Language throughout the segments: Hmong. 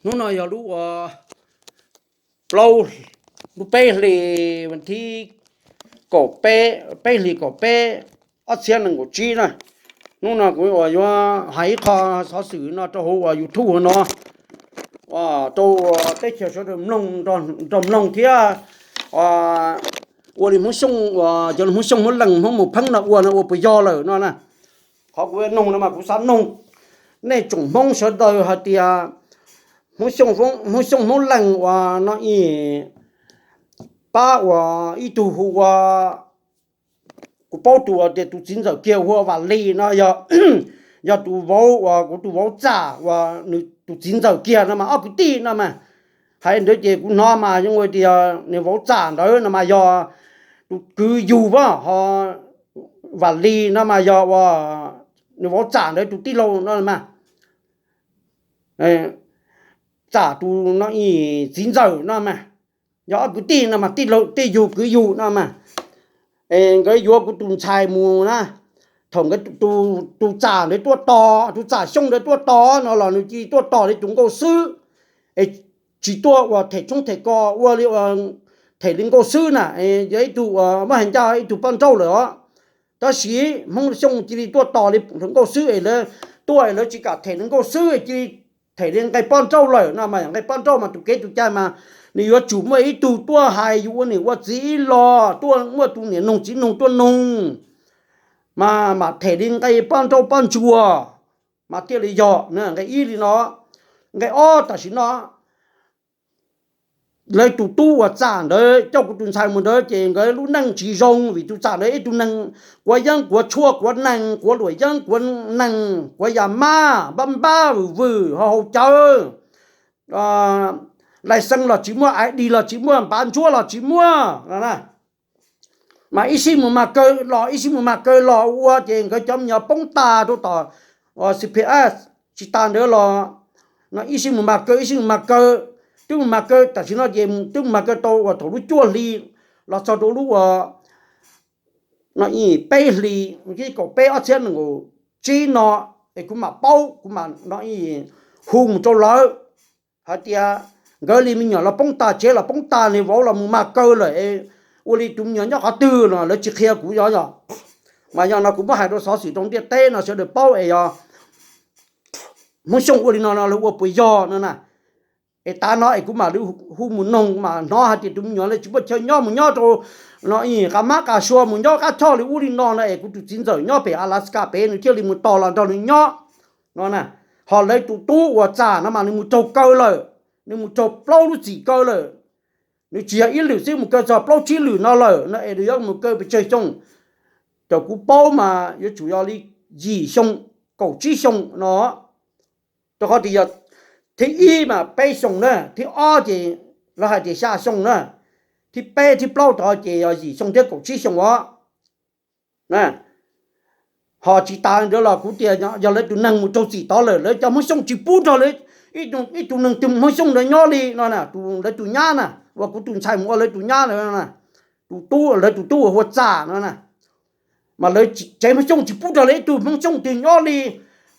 Hnub no yog lub uas plaub, lub peb hlis, thib kaum peb, peb hlis kaum peb, ob txhiab nees nkaum tsib na. Hnub no kuv uas yuav hais ib qho xov xwm no rau hauv uas YouTube no, rau teb chaws sawv daws mloog, nrog mloog thiab ua li Hmoob Xyooj, cov Hmoob Xyooj Hmoob Lees Hmoob mus pheeb no ua no ua puas yog lawm no na. Qhov kuv yuav noog no mas kuv xav noog nej tsoom Hmoob sawv daws hais tias Hmoob Xyooj Hmoob Lees uas no ib pab uas ib tug hu ua, kuv paub tus tias tus txiv ntxawm kiag hu ua Vam Lis no, yog tus vauv uas kuv tus vauv Txam uas nws tus txiv ntxawm kiag no mas ob kwv tij no mas. Hais ntawd ces kuv hnov mas zoo tias nws vauv Txam ntawd no mas yog tus kwv yug, ho Vam Lis no mas yog uas nws vauv Txam ntawd tus tij laug no mas. Txam tus no txiv ntxawm no mas yog ob kwv tij no mas, tij laug tij yug kwv yug no mas. Nkawd yuav kuv tus ntxhais mus na, thaum nkawd tus Txam ntawd tuaj tos, tus Txam Xyooj ntawd tuaj tos no los nws cia li tuaj tos li tus nkauj xwb, es tsis tuaj uas them tshoob them kos ua li them li nkauj xwb na, yog ib tug uas muab hais ncaj ib tug poj nrauj lawm os. Tab sis Hmoob Xyooj cia li tuaj tos li nkauj xwb es lawv tuaj es lawv tsis kam them li nkauj xwb, cia li them li nqe poj nrauj lawm no mas. Nqe poj nrauj mas tus kev tus cai mas nws yuav tsum muaj ib tug tuaj hais yus ua niam ua txiv ib los, tuaj muaj tus niam noog txiv noog tuaj noog, mas mam them li nqe poj nrauj poj ntsuag mas thiaj li yog nqe ib li no. Nqe ob, tam sim no lawv tus tub uas Txam ntawd coj kuv tus ntxhais mus ntawd ces nkawd lub neej tsis zoo, vim tus Txam ntawd ib tug neeg kuav yeeb kuav tshuaj, kuav nees, kuav luam yeeb kuav nees, kuav yas mab, npab npab vwm vwm, ho haus cawv, lais xees los tsis muaj, ID los tsis muaj, npav ntsuab los tsis muaj. Mas ib sij mus mas kaw los, ib sij mus mas kaw los ua ces nkawd cov me nyuam poob tas rau tom CPS. Tsis tas ntawd los no ib sij mus mas kaw, ib sij mus mas kaw, twb mus mas kaw tam sim no ces twb mus mas kaw tau uas thaum lub cuaj hli los txog rau lub uas no peb hlis, kaum peb ob txhiab nees nkaum tsib no, es kuv mam paub, kuv mam no hu mus rau lawv hais tias nkawd li me nyuam los poob tas, tsev los poob tas, niag vauv los mus mas kaw lawm, ua li tus me nyuam nyob qhov twg no lawv tsis qhia kuv yog. Mas yog no kuv muab hais rau xov xwm rau ntiaj teb no sawv daws paub es yog Hmoob Xyooj ua li no no lawv ua puas yog no na. Es tav no es kuv mam li hu mus noog mas hnov hais tias tus me nyuam lawv tsis muaj chaw nyob, mus nyob rau no ib qab mab qab sua, mus nyob qab choj li ub li no no es kuv tus txiv ntxawm nyob pem Alaska pem nws thiaj li mus tos los nrog nws nyob no na. Ho lawv tus tub uas Txam no mas nws mus raug kaw lawm, nws mus raug plaub lub txim kaw lawm. Nws tsis yog ib lwm xwb, mus kaw txog plaub tsib lwm no lawm no es nws yuav mus kaw pes tsawg xyoo? Raws kuv paub mas yuav tsum yog li yim xyoo, kaum tsib xyoo no. Rau qhov tias yog thib ib mas peb xyoo na, thib ob ces lawv hais tias xya xyoo na, thib peb thib plaub tod ces yog yim xyoo thiab kaum tsib xyoo os. Ho tsis tas ntawd los kuv tias yog lawv tus neeg mus raug txim tod lawm, lawv cov Hmoob Xyooj tsis pub nrog lawv ib tug neeg twg Hmoob Xyooj ntawd nyob li no, lawv tus nyab na, uas kuv tus ntxhais mus ua lawv tus nyab, tus tub, lawv tus tub uas hu ua Txam no na. Mas lawv tsev Hmoob Xyooj tsis pub nrog lawv ib tug Hmoob Xyooj twg nyob li.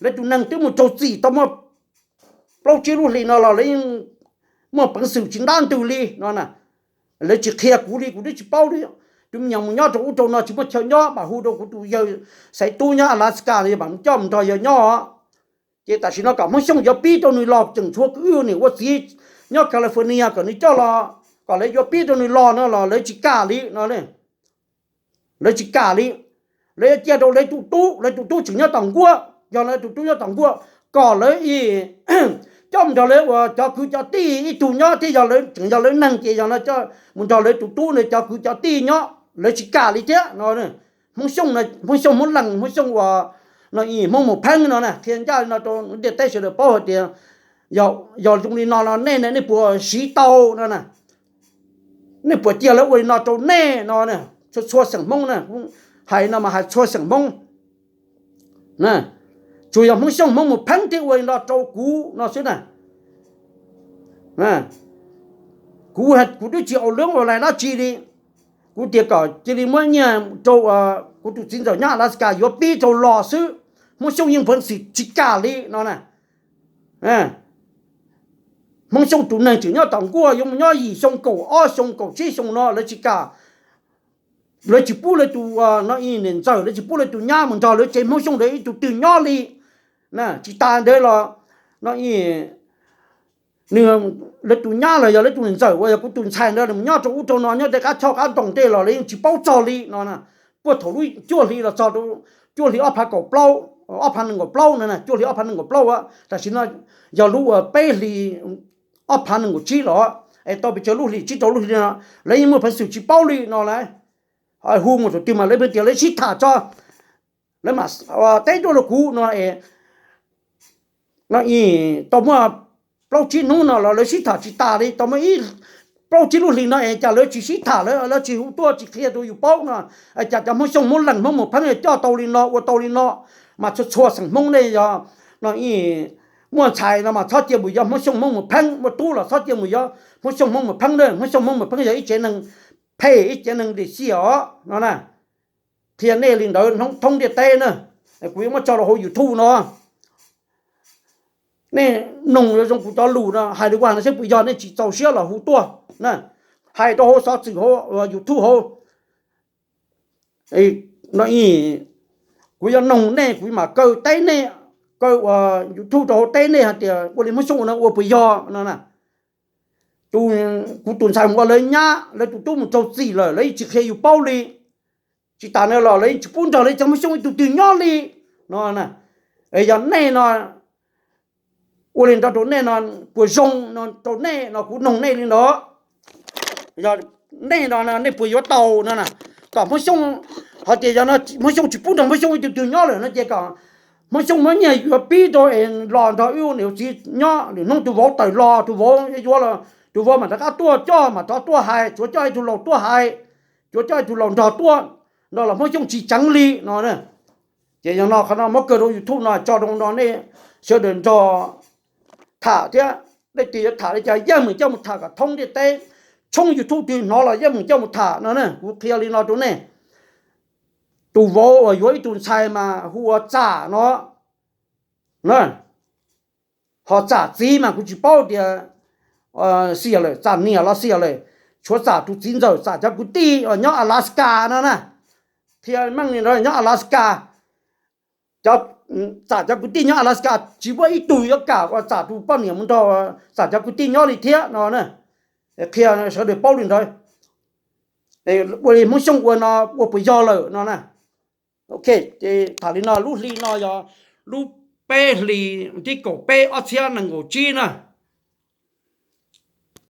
Lawv tus neeg twb mus raug txim tau muaj plaub tsib lub hlis no los lawv yeej muaj peev xwm tsis ntab ntws li no na. Lawv tsis qhia kuv li, kuv twb tsis paub li. Tus me nyuam mus nyob rau ub rau no tsis muaj chaw nyob, mam hu rau kuv tus yawg Xaiv Tub nyob Alaska no, yog mam coj mus nrog yawg nyob. Ces tam sim no kom Hmoob Xyooj yuav pib rau nws los, tseem tshuav kwv ua niam ua txiv nyob California kom nws coj los, kom lawv yuav pib rau nws los no los lawv tsis kam li no. Lawv tsis kam li. Lawv yuav cia rau lawv tus tub, lawv tus tub tseem nyob tom nkuaj, yog lawv tus tub nyob tom nkuaj, kom lawv coj mus nrog lawv uas cov kwv cov tij ib tug nyob thiab, yog lawv tseem yog lawv neeg ces yog no coj mus nrog lawv tus tub ntawd cov kwv cov tij nyob, lawv tsis kam li thiab no. Hmoob Xyooj, Hmoob Xyooj Hmoob Lees, Hmoob Xyooj uas no Hmoob mus pheeb no na, qhia ncaj li no rau ntiaj teb sawv daws paub hais tias yog zoo li no no nej, nej puas siv tau no na? Nej puas cia lawv ua li no rau nej no? Txhua xeem Hmoob na, hais no mas hais txhua xeem Hmoob. Tsuas yog Hmoob Xyooj Hmoob mus pheeb thiab ua li no rau kuv no xwb na. Kuv, kuv twb tsis au lwb ua lais dab tsi li. Kuv tias kom cia li muab nyiaj rau kuv tus txiv ntxawm nyob Alaska yuav pib rau los xwb. Hmoob Xyooj yeej peev xwm tsis kam li no na. Hmoob Xyooj tus neeg tseem nyob tom nkuaj, yuav mus nyob yim xyoo, kaum ob xyoo, kaum tsib xyoo no lawv tsis kam, lawv tsis pub lawv tus, no, niam ntxawm, lawv tsis pub lawv tus nyab mus nrog lawv tsev Hmoob Xyooj ntawd ib tug twg nyob li. Tsis tas ntawd los, no, nws, lawv tus nyab los yog lawv tus niam ntxawm uas yog kuv tus ntxhais ntawd nws mus nyob rau ub rau no, nyob tej qab choj qab ntoo tej los lawv yeej tsis paub txog li no. Puag thaum lub cuaj hli los txog, cuaj hli ob phav kaum plaub, ob phav nees nkaum plaub no, cuaj hli ob phav nees nkaum plaub, tam sim no yog lub uas peb hli ob phav nees nkaum tsib los, es tau pes tsawg lub hlis, tsib rau lub hli no, lawv yeej muaj peev xwm tsis paub li no lawm. Hu mus thaum twg mas lawv tias lawv sib tham tso, lawv mam teb tuaj rau kuv no es, no, tau muaj plaub tsib hnub no los lawv sib tham tsis tas li, tau muaj ib plaub tsib lub hlis no es cas lawv tsis sib tham, lawv tsis hu tuaj tsis qhia rau yus paub no. Cas cov Hmoob Xyooj Hmoob Leeg Hmoob Mus Pheeb coj tau li no ua tau li no, mas txhua txhua xeem Hmoob nej yog, no, muaj ntxhais no mas txhob cia mus yog Hmoob Xyooj Hmoob Mus Pheeb, muaj tub los txhob cia mus yog Hmoob Xyooj Hmoob Mus Pheeb na. Hmoob Xyooj Hmoob Mus Pheeb yog ib tsev neeg phem, ib tsev neeg dim xia os no na. Qhia nej li ntawd thoob ntiaj teb na, kuv yuav muab tso rau hauv YouTube no. Nej mloog zoo kuv cov lus no hais li ua no seb puas yog, nej tsis txaus siab los hu tuaj na, hais rau hauv xov xwm hauv YouTube hauv. No, kuv yuav noog nej, kuv mam kaw teb nej, kaw ua YouTube rau hauv teb nej hais tias ua li Hmoob Xyooj ua no ua puas yog no. Kuv tus ntxhais mus ua lawv nyab, lawv tus tub mus raug txim lawm lawv yeej tsis qhia yus paub li. Tsis tas no los lawv yeej tsis pub nrog lawv cov Hmoob Xyooj ib tug twg nyob li no. Yog nej no, ua li ntawd rau nej no puas zoo no, rau nej no kuv noog nej li ntawd. Yog nej no nej puas yuav tau no na? Kom Hmoob Xyooj, hais tias yog no Hmoob Xyooj tsis pub nrog Hmoob Xyooj ib tug twg nyob lawm no ces kom Hmoob Xyooj muab nyiaj yuav pib rau es los nrog wb ua niam txiv nyob. Lwm hnub tus vauv tawm los, tus vauv yuav los, tus vauv mam rov qab tuaj coj, mam rov tuaj hais, tsuav coj ib tug laus tuaj hais, tsuav coj ib tug laus nrog tuaj, nrog los Hmoob Xyooj tsis ceev li no. Ces yog no qhov no muab kaw rau YouTube no tso rau no nej sawv daws nrog tham thiab. Leej twg yuav tham li cas yeej meem coj mus tham kom thoob ntiaj teb, tshoob YouTube twg hnov los yeej meem coj mus tham no na. Kuv qhia li no rau nej, tus vauv uas yuav ib tug ntxhais mas hu ua Txam no. Ho Txam txiv mas kuv tsis paub tias xi lawm, Txam niam los xi lawm, tshuav Txam tus txiv ntxawm, Txam cov kwv tij nyob Alaska no na. Qhia meej li ntawd, nyob Alaska, Txam cov kwv tij nyob Alaska tsis muaj ib tug yuav kam ua Txam tus poj niam mus nrog Txam cov kwv tij nyob li thiab no na. Qhia sawv daws paub li ntawd, ua li Hmoob Xyooj ua no ua puas yog lawm no na. Ok, ces tham li no, lub hli no yog lub peb hlis thib kaum peb ob txhiab nees nkaum tsib na.